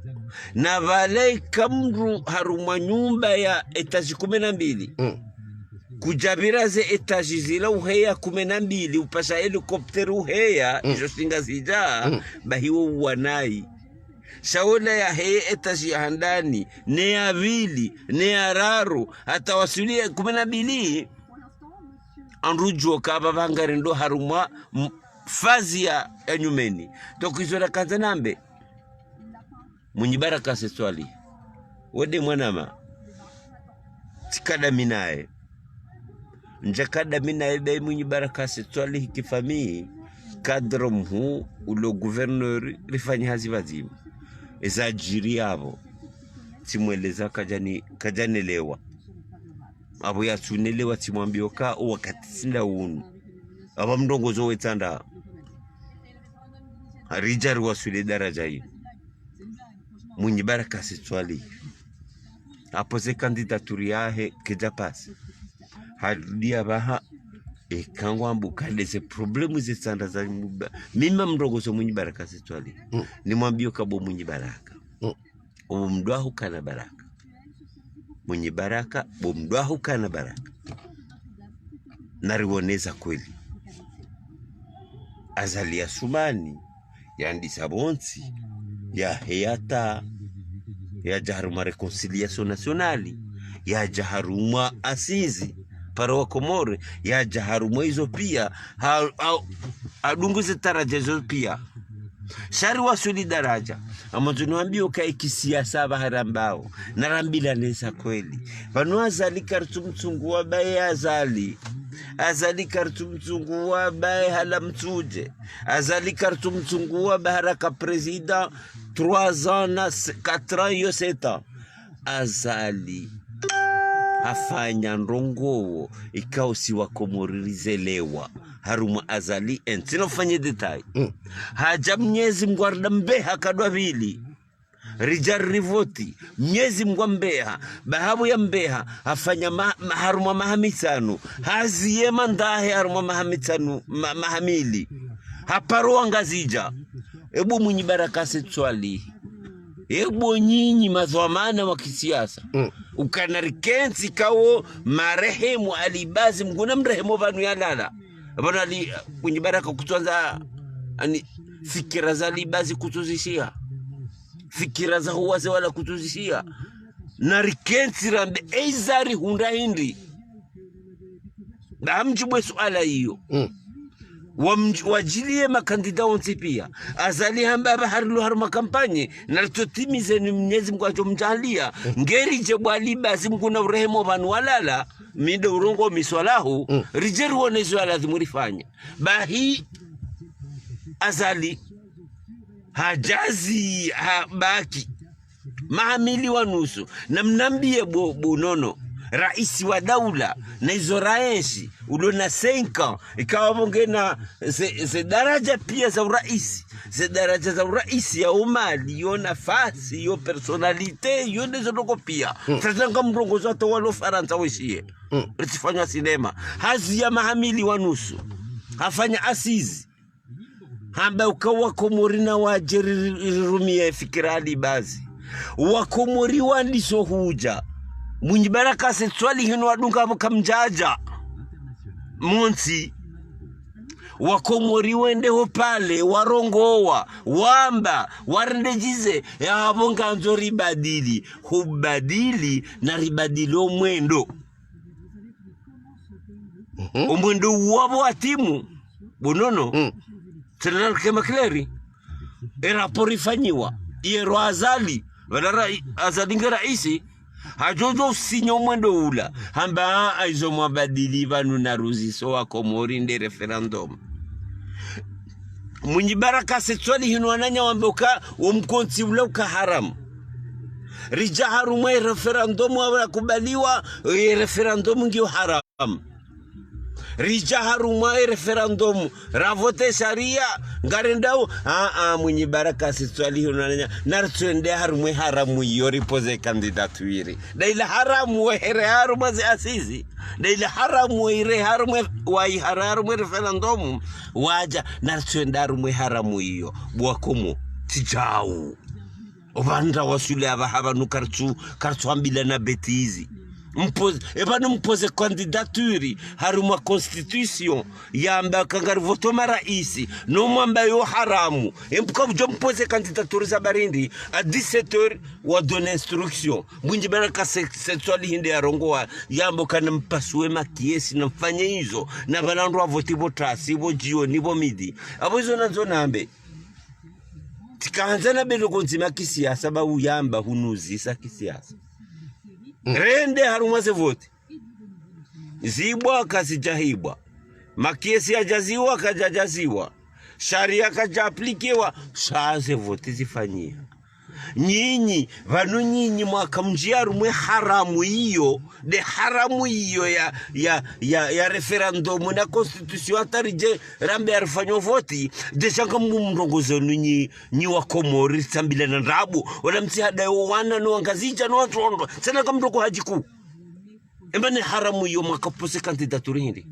Na pvale ika mndru harumwa nyumba ya étage kume na mbili. Kudjapvira ze étage zila uheya kume na mbili, upasha hélicoptère uheya, izo shinga zidja, bahi wo uwanayi. Sha wola yaheye étage ya handani, ne ya pvili, ne ya raru, hata waswili ya kume na mbili, wandru udjuwa ka apva pvangari ndo harumwa m-, phase ya, ya nyumeni. Donc izo nakandza nambe. Mwinyi Baraka Said Soilihi. Wende mwanama. Tsikada mi naye. Ndjakada mi naye be Mwinyi Baraka Said Soilihi kifamiyi. Cadre mhuu ulo gouverneur rifanya hazi pvadzima. Eza djiri apvo. Tsimweleza kadjani, kadjanelewa. Apvo yatsunelewa tsimwambia uka wakati tsi nda unu. Apva mrongozo wetsandra. Haridja riwaswili daraja iyo. Mwinyi Baraka Said Soilihi. Ha posé candidature yahe kedja passé. Harudi apvaha. Eka ngwambo kade ze problème zetsandra za mba. Mi ma mrongozo Mwinyi Baraka Said Soilihi. Nimwambie uka bo Mwinyi Baraka. Bo mndru waho ukana baraka. Mwinyi Baraka, bo mndru waho ukana baraka. Nariwone za kweli. Azali Assoumani, yandisa pvontsi, yaheya ta, yadja harumwa réconciliation nationale, yadja harumwa assises, para wa Komori, yadja harumwa izo pia, ha, ha, hadungu ze daraja izo pia. Sha riwaswili daraja. Amwandzo niwambie uka ikisiasa pvaha rambao. Narambilane za kweli. Pvanu Azali karitsumtsunguwa baye Azali. Azali karitsumtsunguwa baye hala mtsudje. Azali karitsumtsunguwa baye haraka président trois ans na se-, quatre ans yo sept ans. Azali hafanya ndrongoo ikao si wa Komori rizelewa. Harumwa Azali un. Tsina ufanye détail. Hadja Mnyezi Mngu harida mbeha kadwa pvili. Ridja rivoti. Mnyezi Mngu ambeha. Baha apvo ya mbeha. Hafanya ma-, ma-, harumwa maha mitsanu. Haziye mandat yahe harumwa maha mitsanu, ma-, maha mili. Haparo wa Ngazidja. Ebo Mwinyi Baraka Said Soilihi. Ebo nyinyi madhwamana wa kisiasa. Ukana rikentsi kawo marehemu Ali Bazi, Mngu namrehemu pvanu yalala. Pvanu Ali, Mwinyi Baraka kutsuandza, ani, fikira za Ali Bazi kutsuzishiha. Fikira za huwaze wala kutsuzishiha. Narikentsi rambe, eiza rihundra hindri. Ba hamdjibu ye suala iyo. Wamdji-, wadjiliye makandida wontsi pia. Azali hamba apva harilo harumwa kampanye, naritotimize ni Mnyezi Mngu atso mdjaaliya. Ngeri dje bo Ali Bazi Mngu na urehemu pvanu walala, mi ndo urongoa mi swala hu, ridje riwone zo ya lazimu rifanye. Bahi Azali, hadjazi, habaki. Maha mili wa nusu. Namnambie bo, bo Nono. Raisi wa daula. Na izo raenshi. Ulo na cinq ans. Ikawa pvo ngena ze, ze daraja pia za uraisi. Ze daraja za uraisi ya umali, yo nafasi, yo personnalité, yo ndezo ndoko pia. Sasa ngamrongozo hata walo Farantsa weshiye. Ritsifanya sinema. Hazi ya maha mili wa nusu. Hafanya assises. Hamba uka wa Komori na wadje ri-, ri-, rirumie fikira Ali Bazi. Wa Komori wandiso hudja. Mwinyi Baraka Said Soilihi no wadunga apvo kamdjadja. Montsi. Wa Komori wende ho pale, warongoa, wamba, warende djize, ya apvo ngandzo ribadili. Hubadili na ribadili omwendo. Omwendo uwo wapvo watimu. Bo Nono. Tsena narike makleri. E rapport ifanyiwa. Iye ro Azali. Pvala ra-, Azali nge raisi. Hadjodjo usinya omwendo ula. Hamba, "Ah, izo mwabadili pvanu na ruziso wa Komori nde référendum." Mwinyi Baraka Said Soilihi no wananya wambe uka, wo mkontsi ula uka haramu. Ridja harumwa e référendum wa, wakubaliwa, e référendum ngiyo haramu. Ridja harumwa e référendum, ravote sharia, ngarendao, ah, ah, Mwinyi Baraka Said Soilihi no wananya, naritsuende harumwa e haramu iyo, ripoze candidature. Nda ila haramu wahere harumwa ze assises. Nda ila haramu waire harumwa, waihara harumwa e référendum. Wadja, naritsuende harumwa e haramu iyo. Bwa komo, tsi djau. Opvandra wasule apvaha pvanu karitsu, karitsu ambilana bêtise. Mpoze, epvanu mpoze candidature, harumwa constitution, yamba ka ngarivoto maraisi, no mwamba yo haramu. Embuka udjo mpoze candidature za barindi, à dix-sept heures, wa donne instruction. Mwinyi Baraka Said Soilihi nde yarongowa, yamba kana mpasuwe makesi, na mfanye izo, na pvanu wandru wavoti pvo tasi, pvo djioni, pvo midi. Apvo izo nandzo nambe. Tsikandza na belo kondzima kisiasa, ba uyamba hunuzisa kisiasa. Rende harumwa ze voti. Zibwa kazidjahibwa. Makesi yadjaziwa, kadjadjaziwa. Sharia kadja aplikiwa, sha ze voti zifanyiha. Nyinyi, pvanu nyinyi mwaka mdji harumwa e haramu iyo, nde haramu iyo ya, ya, ya, ya référendum na constitution hata ridje rambe yarifanyo voti, déjà ngamumrongozo nunyi, nyi wa Komori, tsambilana ndrabo, wala mtsihadaye wo wana no wangazidja no wandru ondro, tsena ngamrongo hadjiku. Emba ne haramu iyo mwaka poze candidature hindri.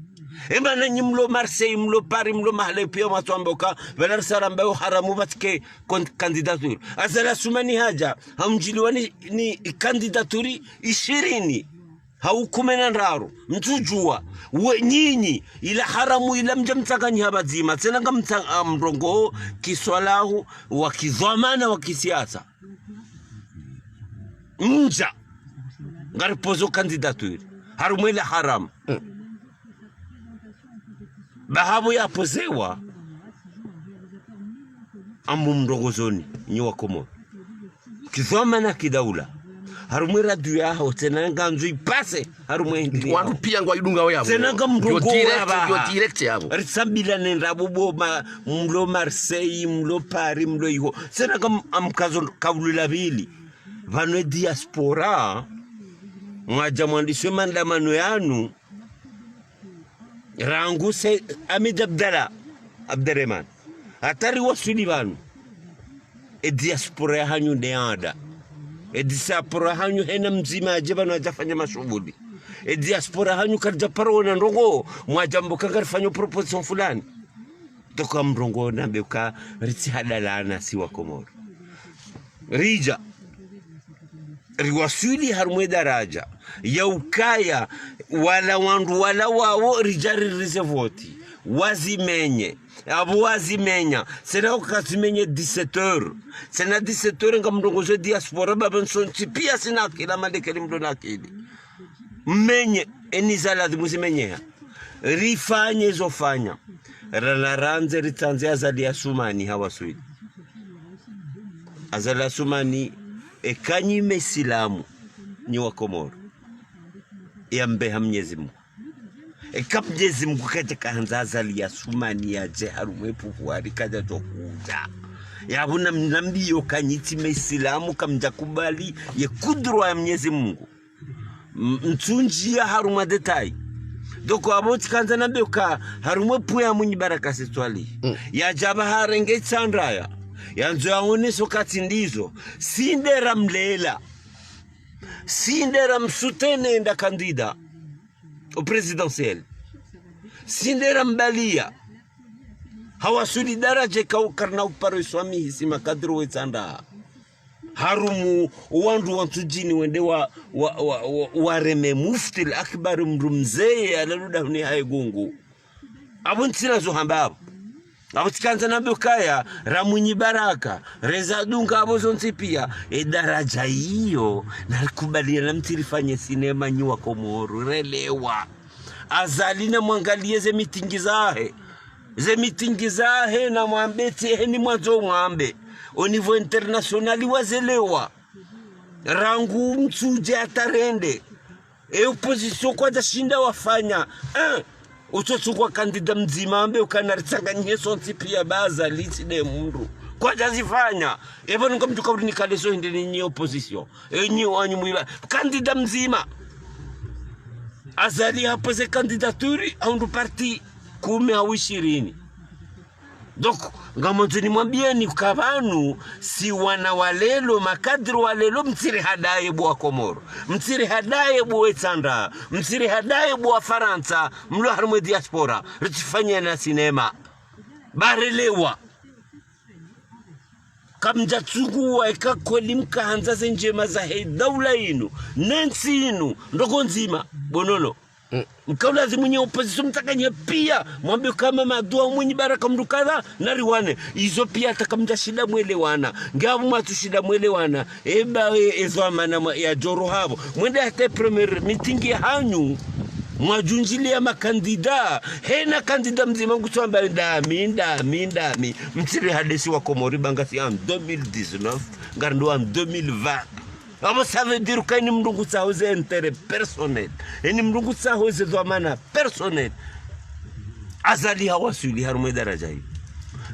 Emba nanyi mlo Marseille, mlo Paris, mlo mahala piya mwatsu amba uka, pvala risaramba yo haramu pvatsike con-, candidature. Azali Assoumani hadja, hamdjiliwa ni, ni candidature ishirini. Hau kume na ndraru. Mtsudjuwa. We nyinyi, ila haramu ila mdja mtsanganyiha pvadzima. Tsena ngamtsa-, ah, mrongo, kiswalahu, wa kidhwamana, wa kisiasa. Mdja. Ngaripozo candidature. Harumwa ila haramu. Ba hapvo yapozewa. Ngamumrongozoni, nyi wa Komori. Kidhwamana kidaula. Harumwa e radio yaho, tsena ngandzo ipase, harumwa e hindri yaho. Wandru piya ngwaidungao yapvo. Tsena ngamrongo yo direct, apvaha. Yo direct yapvo. Ritsambilane ndrabo bo ma-, mlo Marseille, mlo Paris, mlo iho. Tsena ngam-, ngamkazo kaulu la pvili. Pvanu e diaspora, mwadja mwandise maandamano yanu, rangu se Ahmed Abdallah, Abderemane. Hata riwaswili pvanu. E diaspora yahanyu nde yanda. E diaspora yahanyu hena mdzima yadje pvanu yadje yafanye mashuhuli. E diaspora yahanyu karidja paro wona ndrongo, mwadja mbo ka ngarifanyo proposition fulani. Toka mrongo nambe uka ritsihadalana si wa Komori. Ridja. Riwaswili harumwa e daraja ya ukaya wala wandru wala wawo ridja ririze voti. Wazimenye. Apvo wazimenya. Tsena ukazimenye dix-sept heures. Tsena dix-sept heures ngamrongozo e diaspora ba pvanu sontsi piya sina akili, malekeli mlo na akili. Mmenye, eni za ladhimu zimenyeha. Rifanye zo fanya. Rana randze ritsandze Azali Assoumani hawaswili. Azali Assoumani, eka nyi Mesilamu, nyi wa Komori. Yambe ha Mnyezi Mungu. Eka Mnyezi Mungu kadja kahandza Azali Assoumani yadje harumwa e pouvoir kadja djo hudja. Yapvo namnambiyo ka nyi tsi Mesilamu kamdja kubali ye kudura ya Mnyezi Mungu. M-, mtsundjiya harumwa détail. Donc, apvo tsikandza nambe uka harumwa e puya Mwinyi Baraka Said Soilihi. Yadja pvaha harenge Itsandraya. Yandzo yaonese uka tsi ndizo. Si nde ramlela. Si nde ramsoutenir nda candidat au présidentiel. Si nde rambaliya. Hawaswili daraja ka ukarna uparo iswamihi si makadiri we Itsandraya. Harumwa wandru wa Ntsudjini wende wa, wa, wa, wa, wareme Mufti al-Akbar mdru mze ye alalu dahoni haye gungu. Apvo ntsina zo hamba apvo. Apvo tsikandza nambe ukaya, ra Mwinyi Baraka, reza dunga apvo zontsi piya, e daraja iyo, narikubaliya na mtsi rifanye sinema nyi wa Komori, relewa. Azali namwangaliye ze mitingi zahe. Ze mitingi zahe namwambe tsi heni mwandzo mwambe. Au niveau international wazelewa. Rangu Mitsudje hata rende. E opposition kwadjashinda wafanya. Eh, utsotsukwa kandida mdzima ambe ukana ritsanganyihe sontsi piya ba Azali tsi nde mndru. Kwadjazifanya. Epvo nunga mtsuka uri nikaleso hindri ninyi opposition. Enyi wanyu mwiba. Kandida mdzima. Azali hapoze candidature, hau ndo parti kume hau ishirini. Donc, ngamwandzo nimwambiyeni uka pvanu, si wana wa leo, makadiri wa leo, mtsirihadaye bo wa Komoro. Mtsirihadaye bo we Itsandra. Mtsirihadaye bo wa Farantsa. Mlo harumwa e diaspora. Ritsifanyana sinema. Ba relewa. Kamdjatsukuwa eka kweli mkahandza ze ndjema zahe daula inu, ne ntsi inu, ndrongoo ndzima, bo Nono. Mm. Mkaulazimu nyi opposition mtsakanyihe piya, mwambe kama Mamadou Mwinyi Baraka mndru kadha, nariwane. Izo piya hata kamdjashinda mwelewana. Nge apvo mwatsushinda mwelewana. Eba e, ezo amana mwa, ya djoro hapvo. Mwende hata e première meeting yahanyu. Mwadjundjiliya makandida. Hena kandida mdzima ngutsoamba ndami, ndami, ndami. Mtsirihadisi wa Komori ba ngasi en deux mille dix-neuf, ngari ndo en deux mille vingt. Apvo ça veut dire que eni mndru ngutsaho ze intérêt personnel. Eni mndru ngutsaho ze dhwamana personnel. Azali hawaswili harumwa e daraja iyo.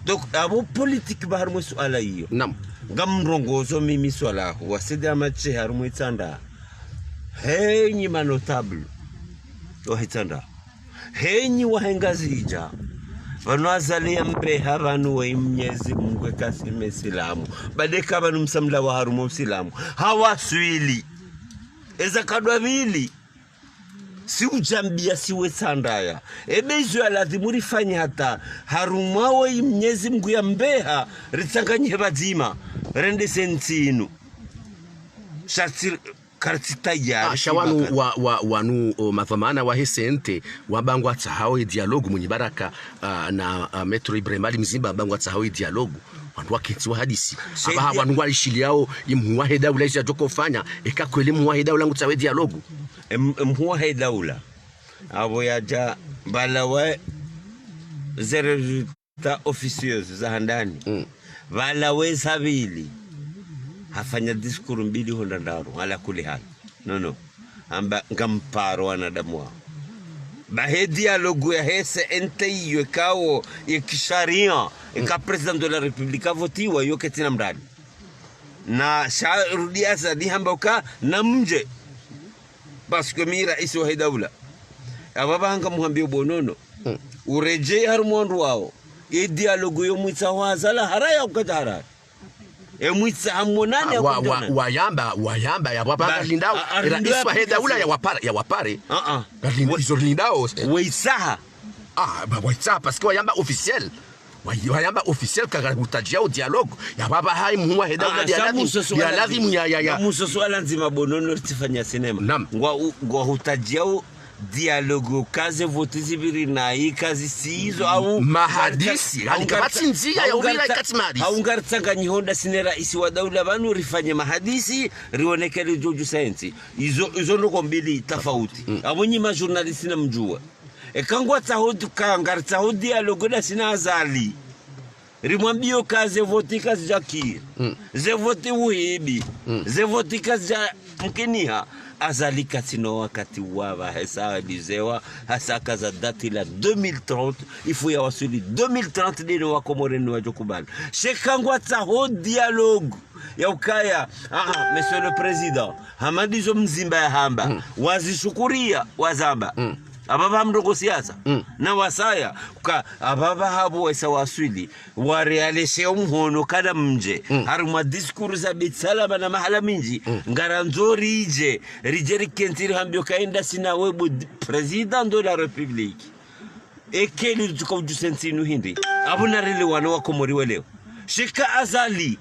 Donc, apvo politique ba harumwa e suala iyo. Naam. Ngamrongozo mimi swala hu. Wasidi amatse harumwa Itsandra. Henyi ma notable. Wahe Itsandra. Henyi wahe Ngazidja. Pvanu Azali ya mbeha pvanu we Mnyezi Mungu eka si Msilamu. Ba ndeka pvanu msamla wa harumwa Usilamu. Hawaswili. Eza kadwa pvili. Si udjambiya si we Itsandra ya. Ebe izo ya lazimu rifanye hata harumwa we Mnyezi Mungu ya mbeha ritsanganyihe pvadzima. Rende se ntsi inu. Sha tsi Karitsi tayari. Ah, sha wanu wa, wa, wanu, o, madhwamana wahe C N T, wamba ngwatsahao e dialogue Mwinyi Baraka, ah, na, ah, Maître Ibrahim Ali Mzimba, wamba ngwatsahao e dialogue. Wandru wakentsi wahadisi. Apvaha wanu ngwalishiliyao, e mhuu wahe daula izo yadjoko fanya, eka kweli mhuu wahe daula ngutsaho e dialogue. Em, em, mhuu wahe daula. Apvo yadja, bala wa, zere ta officieuses za handani. Mm. Pvala weza pvili. Hafanya discours mbili hau ndraru, ala kulli hal. Non, non. Amba ngamparo wanadamu wao. Bahi dialogue yahe C N T iyo ikao, ya kisharia, ika président de la République avotiwa, iyo kaitsina mradi. Na sha rudi Azali hamba uka namdje. Parce que mi raisi wahe daula. Apvapva ngamhambio bo Nono. Mm. Uredjei harumwa wandru wao. E dialogue yo mwitsaho Azali haraya ukata haraya. E mwitsaha mwonane. Ah, wa, wa, wayamba, wayamba, yapvapva ngalindao. Raisi wahe daula yawapare, yawapare. Ah, ah. Ngalindao, izo lindao. Waitsaha. Ah, ba waitsaha, parce que wayamba officiel. Wa, wayamba officiel ka ngahutadjiao dialogue. Yapvapva hayi mhuu wahe daula. Ah, ya lazimu, ya lazimu, ya, ya, ya. Musoso ala ndzima bo Nono ritsifanya sinema. Naam. Ngwa, ngwahutadjiao dialogue, kaze voti zipviri na ikazi sizo au mahadisi, au kapvatsi ndzia ya upvira ikatsi mahadisi. Au ngaritsanganyiho ndasi ne raisi wa daula pvanu rifanye mahadisi, rioneke lidjodju sayensi. Izo, izo ndrongoo mbili tafauti. Mm. Apvo nyi ma journaliste namdjuwe. Eka ngwatsaho di-, ka ngaritsaho dialogue ndasi na Azali. Rimwambio ka ze voti kazidjakiri. Mm. Ze voti uhibi. Mm. Ze voti kazidja mkiniha. Azali katsina wakati wapvaha hesa dizewa, hasa kaza date la deux mille trente, il faut yawaswili deux mille trente ndeno wa Comores wadjokubali. Sha eka ngwatsaho dialogue. Ya ukaya, ah, ah, Monsieur le Président, hama ndizo Mzimba yahamba, mm, wazishukuria, wazamba. Mm. Apvapva mndrongoo siasa, mm, na wasaya, uka, apvapva hapvo wesa waswili, warealeshe omhono kana mdje, mm, harumwa discours za Beit Salam na mahala mindji, mm, ngarandzo ridje, ridje rikentsi rihambio ka ndasi na we bo di-, Président de la République. Eka lirituka udjuse ntsi inu hindri. Apvo narelewane wa Komori welewe. Sha eka Azali.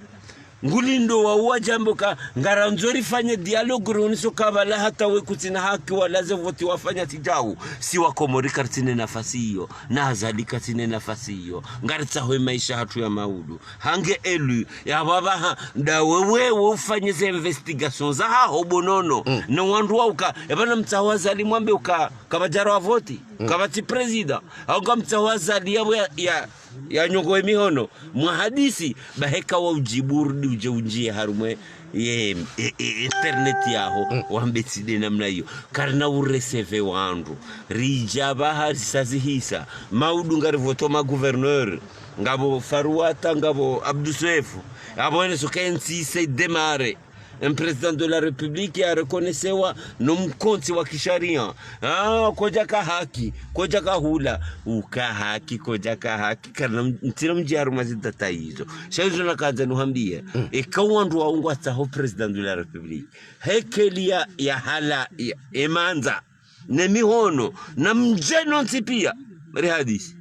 Ngulindo wao wadjambe uka ngarandzo rifanye dialogue, rionese uka pvala hata we kutsina haki, wala ze voti wafanya tsi djau. Si Wakomori karitsina nafasi iyo, na Azali katsina nafasi iyo. Ngaritsaho maesha yahatru ya maudu. Hange élu, ya pvapvaha, nda wewe ufanye ze investigation zahaho bo Nono. Na wandru wauka, epvanu mtsaho Azali mwambe uka kapvadjaro wa voti, kapvatsi président. Au ka mtsaho Azali yapvo ya, ya, ya nyongo emihono. Mwahadisi, ba heka wa udjibu rudi udje undjie harumwa ye, e, e, internet yaho, wambe tsi nde namna iyo. Karina ureceve wandru. Ridja pvaha risazihisa. Maudu ngarivoto ma gouverneur. Ngapvo Faruata, ngapvo Abdou Soefo. Apvo ene suka entsi se démarrer. Un président de la République ya reconnaissewa no mkontsi wa kisharia. Ah, kodjaka haki, kodjaka hula. Uka haki, kodjaka haki. Karina m-, ntsina mdji harumwa zidata izo. Sha izo nakandza nuhambie. Eka wandru wao ngwatsaho président de la République. Hekeli ya, ya hala, ya, emandza. Ne mihono, na mdje nontsi pia. Rihadisi.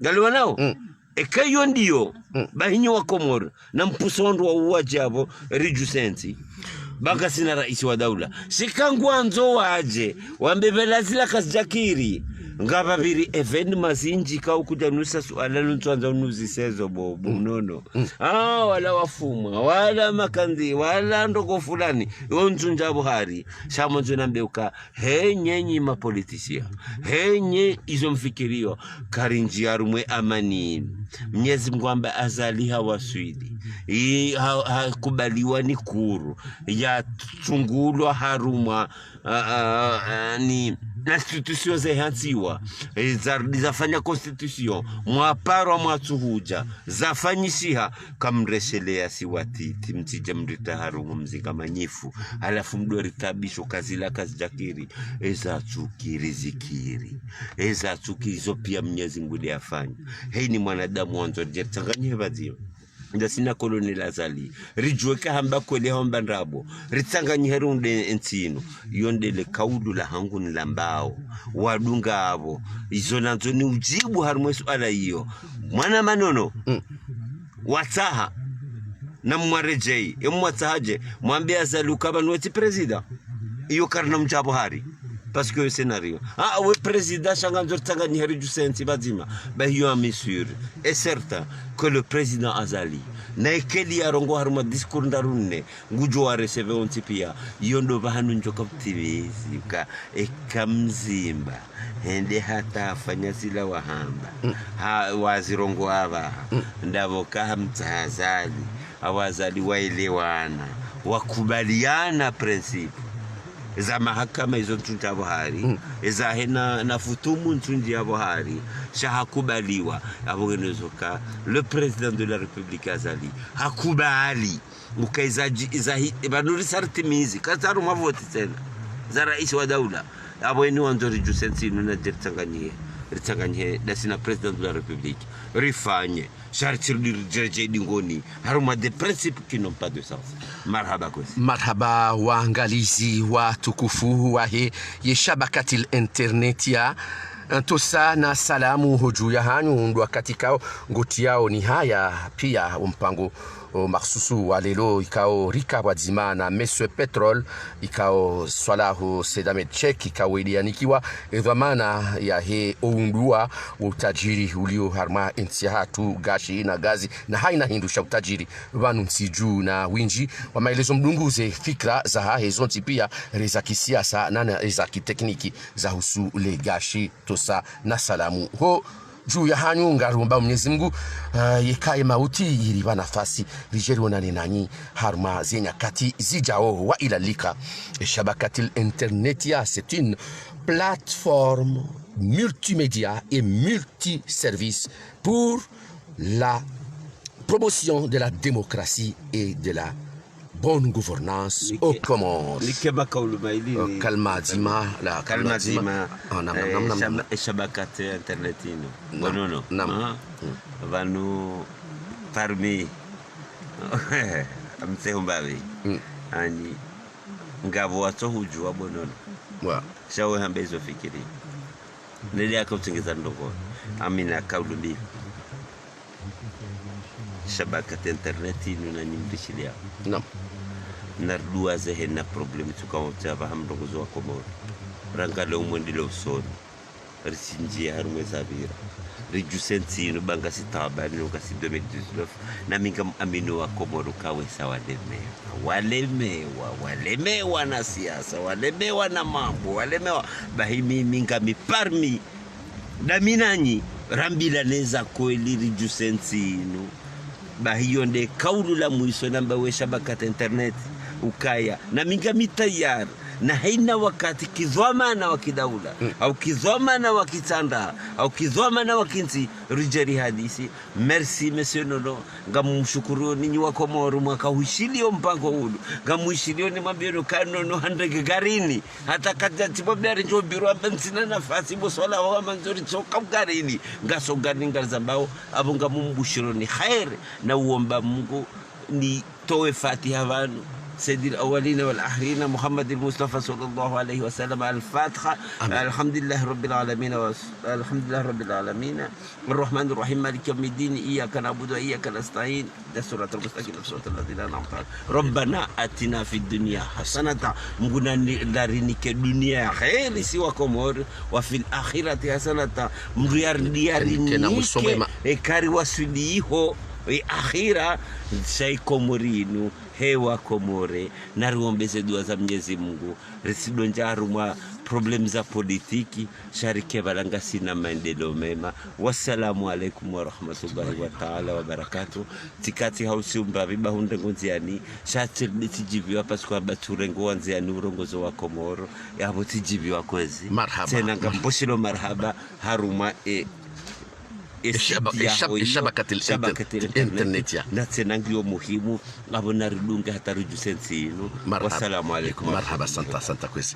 Ngaliwanao? Eka iyo ndiyo, ba hinyi Wakomori, na mpvuso wandru wao wadje apvo, ridjuse ntsi. Ba ngasina raisi wa daula. Sha eka ngwandzo wadje, wambe pvala zila kazidjakiri. Ngapvapviri événement zindji ka ukudja nusa suala nutsandza unuzise zo bo, bo Nono. Ah, wala wafumwa, wala makandzi, wala ndrongoo fulani. Yo ntsundja pvo hari. Sha mwandzo nambe uka, he nyenyi ma politiciens, he nye izo mfikirio, karindji harumwa amani. Mnyezi Mngu amba Azali hawaswili. I, ha, hakubaliwa ni kuru. Yatsungulwa harumwa, a, a, a, ni institutions zehantsiwa. E, za, zafanya constitution. Mwaparwa mwatsuhudja. Zafanyishiha. Kamreshelea si watiti, mtsidja mrita harumwa mzinga manyifu. Halafu mdo ritabisho ka zila kazidjakiri. Eza tsukiri zikiri. Eza tsukiri zo pia Mnyezi Mngu nde afanya. Heni mwanadamu wandzo ridje ritsanganyihe pvadzima. Nda sina Colonel Azali. Ridjuwe ka hamba kweli hamba ndrabo. Ritsanganyihe runde entsi inu. Iyo ndele kaulu lahangu nilambao. Wadunga apvo. Izo nandzo ni udjibu harumwa suala iyo. Mwana Manono. Watsaha. Na mwaredjei. Emwatsaha dje. Mwambe Azali uka pvanu wetsi président. Iyo karina mdja pvo hari. Parce que scénario. Ah, we président sha ngandzo ritsanganyihe ridjuse ntsi pvadzima. Ba hiyo ami sûr et certain que le président Azali. Na ekeli yarongoa harumwa discours ndraru nne. Ngudjo wareceve wontsi pia. Iyo ndo pvahanu ndjo kapvutimizi. Uka, eka mzimba. Hende hata afanya zila wahamba. Ha, wazirongoa apvaha. Ndapvo ka hamtsaha Azali. Apvo Azali waelewana. Wakubaliana principe. Eza mahakama izo ntsundja pvo hari. Eza hena na futumu ntsundja pvo hari. Sha hakubaliwa. Apvo ngeno zo ka, le président de la République Azali. Hakubali. Uka iza dji, iza hi, pvanu risa ritimizi. Katsaru mavoti tsena. Za raisi wa daula. Apvo eni wandzo ridjuse ntsi inu na dje ritsanganyihe. Ritsanganyihe. Nda sina président de la République. Rifanye. Sha ritsi rudi ridjeredjei dingoni. Harumwa des principes qui n'ont pas de sens. Marahaba kwezi. Marahaba waangalizi watukufu wahe ye shabakatil internet ya Ntosa na salamu hodju yahanyu ndo wakati ikao ngotsi yao ni haya pia ompango, o, makhsusu wa leo ikao rika pvwadzima na Monsieur Pétrole, ikao Swalaho Said Ahmed Cheikh, ikao edi yanikiwa edhwamana yahe oundrwa wo utadjiri ulio harumwa entsi yahatru, gashi na gazi, na haina hindru sha utadjiri pvanu ntsi dju na windji wa maelezo mdungu ze fikira zahahe zontsi pia, reza kisiasa na, na reza kitekniki zahusu le gashi. Ntosa na salamu hodju yahanyu, ngaromba Mwenyezi Mungu, ah, yeka ye mauti yiripva nafasi, ridje rionane nanyi harumwa ze nyakati zidjao. Wa ila lika. Shabakatil internet ya, c'est une plateforme multimédia et multiservice pour la promotion de la démocratie et de la bonne gouvernance aux Comores. Nike makaulu mayili. Kalima dzima, la kalima dzima. Ah, nam, nam, nam, nam, nam. Eshabakat internet inu. Bonono. Nam. Pvanu parmi amtseho mbapvi. Ani ngapvo watsohudjuwa bonono. Sha we hamba izo fikiri. Neli aka utsengeza ndoko. Amina kaulu mbili. Shabakati internet inu na nyimrishiliya. Naam. Nariduwaze hena problème tsuka wotsi apvaha mrongozi wa Komoro. Ranga leo mwendele usoni. Risindjiye harumwa ezapvira. Ridjuse ntsi inu ba ngasi taabani no ngasi deux mille dix-neuf. Nami ngam amini wa Komoro kawesa walemewa. Walemewa, walemewa na siasa, walemewa na mambo, walemewa. Bahi mimi ngami parmi. Dami nanyi, rambilane za kweli ridjuse ntsi inu. Bahi iyo nde kaulu la mwiso namba we shabakati internet ukaya. Nami ngami tayari, na hayina wakati kidhwamana wa kidaula, au kidhwamana wa kitsandra, au kidhwamana wa kintsi, ridje rihadisi. Merci, Monsieur Nono. Ngamumshukuruni nyi wa Komoro mwaka huishiliyo mpango unu. Ngamuishiliyoni mwambiyoni ka Nono handrenge garini. Hata kadja tsi mwambiyari ndjo birwa mba ntsina nafasi bo swala wa mandzori tsoka garini. Ngaso garini ngazambao, apvo ngamumbushironi khairi na uomba Mungu nitowe Fatiha pvanu. سيد الأولين والآخرين محمد المصطفى صلى الله عليه وسلم. الفاتحة. آمين. الحمد لله رب العالمين وس-، الحمد لله رب العالمين. الرحمن الرحيم. مالك يوم الدين. إياك نعبد وإياك نستعين. اهدنا الصراط المستقيم. صراط الذين أنعمت عليهم. ربنا آتنا في الدنيا حسنة. Mungu nani-, narinike dunia ya kheri si wa Komoro. وفي الآخرة حسنة. Mungu yari-, yarinike na mwiso mwema. Ekari waswili iho, e akhira, sha i Komori inu, he wa Komoro, nariwombeze dua za Mwenyezi Mungu, risidondja harumwa problème za politiki, sha rike pvala ngasina maendeleo mema. Wassalamu alaikum warahmatullahi wa taala wabarakatuh. Tsikatsi hausi umbapvi ba hundre ngondziani, sha tsiridi tsidjiviwa parce que aba tsurengo wandziani urongozo wa Komoro, yapvo tsidjiviwa kwezi. Marhaba. Tsena ngambushilo marhaba, harumwa e, e shabakati internet. Na tsena ngiyo muhimu, apvo naridunge hata ridjuse ntsi inu. Marhaba. Wassalamu alaikum. Marhaba, santa, santa kwezi.